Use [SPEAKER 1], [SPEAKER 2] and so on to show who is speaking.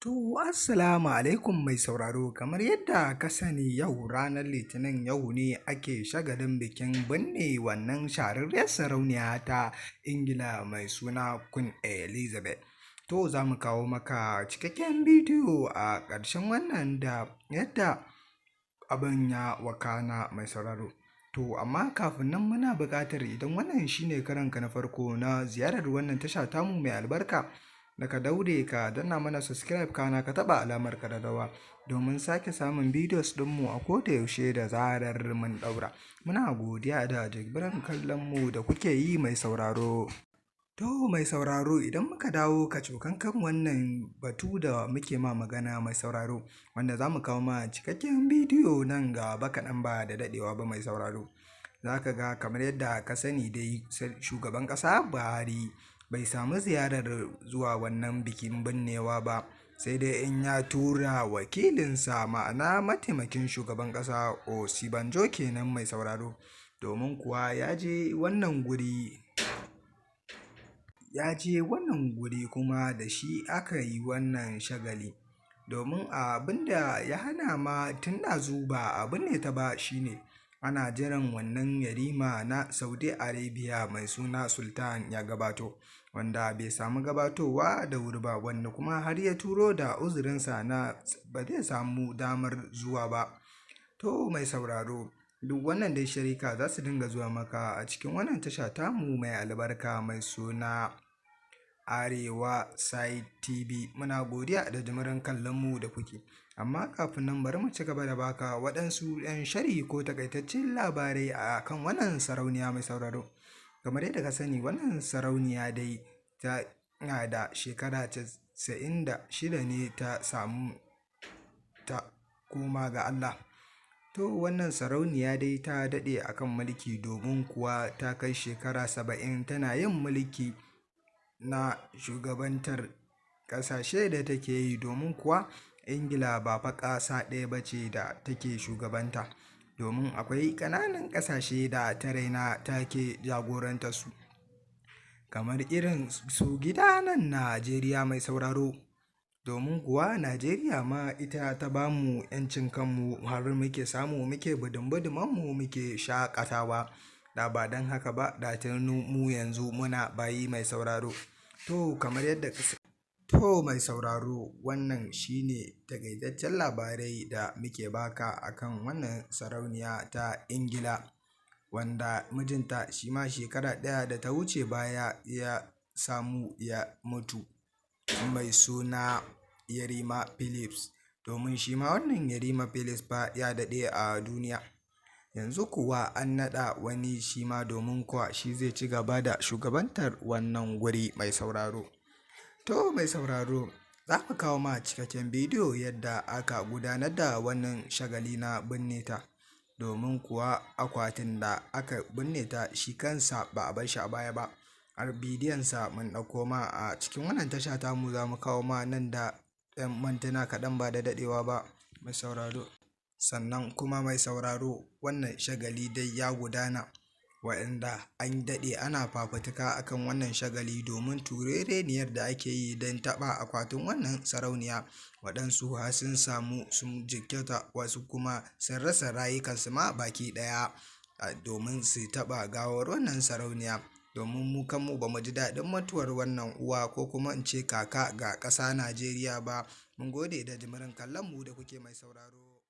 [SPEAKER 1] To, assalamu alaikum mai sauraro, kamar yadda ka sani, yau ranar Litinin, yau ne ake shagalin bikin binne wannan shahararriyar sarauniya ta Ingila mai suna Queen Elizabeth. To, za mu kawo maka cikakken bidiyo a ƙarshen wannan da yadda abin ya wakana, mai sauraro. To, amma kafin nan muna buƙatar idan wannan shine karonka na farko na ziyarar wannan tasha tamu mai albarka, da ka daure ka danna mana subscribe, kana ka taɓa alamar ƙararrawa domin sake samun videos ɗinmu a koda yaushe da zarar mun ɗaura. Muna godiya da jibirin kallon mu da kuke yi, mai sauraro. To, mai sauraro, idan muka dawo kacokan kan wannan batu da muke ma magana, mai sauraro, wanda za mu kawo ma cikakken bidiyo nan gaba kaɗan ba da daɗewa ba, mai sauraro. Za ka ga kamar yadda ka sani dai, shugaban ƙasa Buhari bai samu ziyarar zuwa wannan bikin binnewa ba, sai dai in ya tura wakilinsa, ma'ana mataimakin shugaban ƙasa Osinbajo kenan, mai sauraro. Domin kuwa ya je wannan guri, ya je wannan guri kuma da shi aka yi wannan shagali. Domin abin da ya hana ma tun ɗazu ba a binne ta ba shine ana jiran wannan yarima na Saudi Arabia mai suna Sultan ya gabato, wanda bai samu gabatowa da wuri ba, wanda kuma har ya turo da uzurinsa na ba zai samu damar zuwa ba. To, mai sauraro, duk wannan dai sharika za su dinga zuwa maka a cikin wannan tasha tamu mai albarka mai suna Arewa Side TV. Muna godiya da jimirin kallon mu da kuke. Amma kafin nan, bari mu ci gaba da baka waɗansu 'yan sharhi ko takaitaccen labarai a kan wannan sarauniya, mai sauraro. Kamar yadda ka sani, wannan sarauniya dai ta na da shekara 96 ne ta samu ta koma ga Allah. To, wannan sarauniya dai ta daɗe a kan mulki, domin kuwa ta kai shekara 70 tana yin mulki na shugabantar ƙasashe da take yi, domin kuwa Ingila ba fa ƙasa ɗaya ba ce da take shugabanta, domin akwai ƙananan ƙasashe da ta raina take jagorantar su, kamar irin su gida nan Najeriya, mai sauraro. Domin kuwa Najeriya ma ita ta ba mu 'yancin kanmu har muke samu muke budum-budumanmu muke shaƙatawa. Da ba don haka ba, da tuni mu yanzu muna bayi, mai sauraro. To, kamar yadda to, mai sauraro, wannan shine takaitaccen labarai da muke baka akan wannan sarauniya ta Ingila, wanda mijinta shi ma shekara ɗaya da ta wuce baya ya samu ya mutu, mai suna Yarima Phillips. Domin shi ma wannan Yarima Phillips fa ya daɗe a duniya. Yanzu kuwa an naɗa wani shi ma, domin kuwa shi zai ci gaba da shugabantar wannan guri, mai sauraro. To, mai sauraro, za mu kawo ma cikakken bidiyo yadda aka gudanar da wannan shagali na binne ta. Domin kuwa akwatin da aka binne ta shi kansa ba a bar shi a baya ba. Har bidiyonsa mun ɗauko ma a cikin wannan tasha tamu, za mu kawo ma nan da 'yan mintuna kaɗan ba da daɗewa ba, mai sauraro. Sannan kuma, mai sauraro, wannan shagali dai ya gudana, waɗanda an daɗe ana fafutuka akan wannan shagali domin turereniyar da ake yi don taɓa akwatin wannan sarauniya. Waɗansu har sun samu sun jikkata, wasu kuma sun rasa rayukansu ma baki ɗaya domin su taɓa gawar wannan sarauniya. Domin mu kanmu ba mu ji daɗin mutuwar wannan uwa, ko kuma in ce kaka ga ƙasa Najeriya ba. Mun gode da jimirin kallon mu da kuke, mai sauraro.